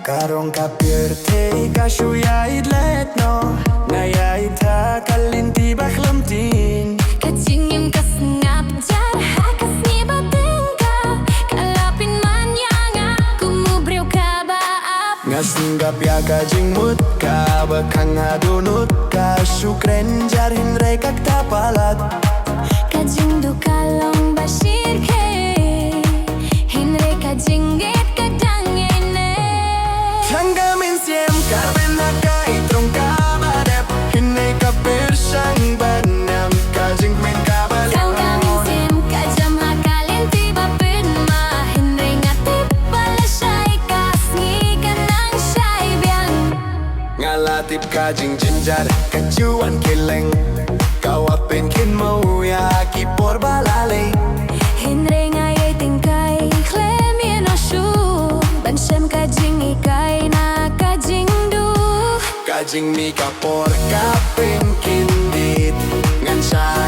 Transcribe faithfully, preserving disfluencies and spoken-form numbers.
Ka rong ka pyrthei ka shu ïaid leit noh, nga ïaid ha ka lynti ba khlem tieng. Ka jingim ka sngap jar ha ka sngi ba tyngka, ka la pynman ïa nga kum u briew kaba ap. Nga sngap ïa ka jingmut kaba khang ha dohnud, ka shu kren jar hynrei ka kta palat. Ka jingduh ka long ba shyrkhei, hynrei ka jingïeit ka dang ïaineh. Tang ka mynsiem ka rim ha ka itrong kaba dep, hynrei ka pyrshang ba nam ka jingkmen kaba. Tang ka mynsiem ka jam ha ka lynti ba pynmah, hynrei nga tip ba lashai ka sngi kan nang shai biang. Nga la tip ka jingjynjar ka ju wan kylleng, ka wat pynkynmaw ïa ki por ba la leit. Hynrei nga ïai tyngkai khlem ïehnoh shuh ban shem ka jinghikai na ka jingduh. Ka jingmih ka por ka pynkyndit, ngan shah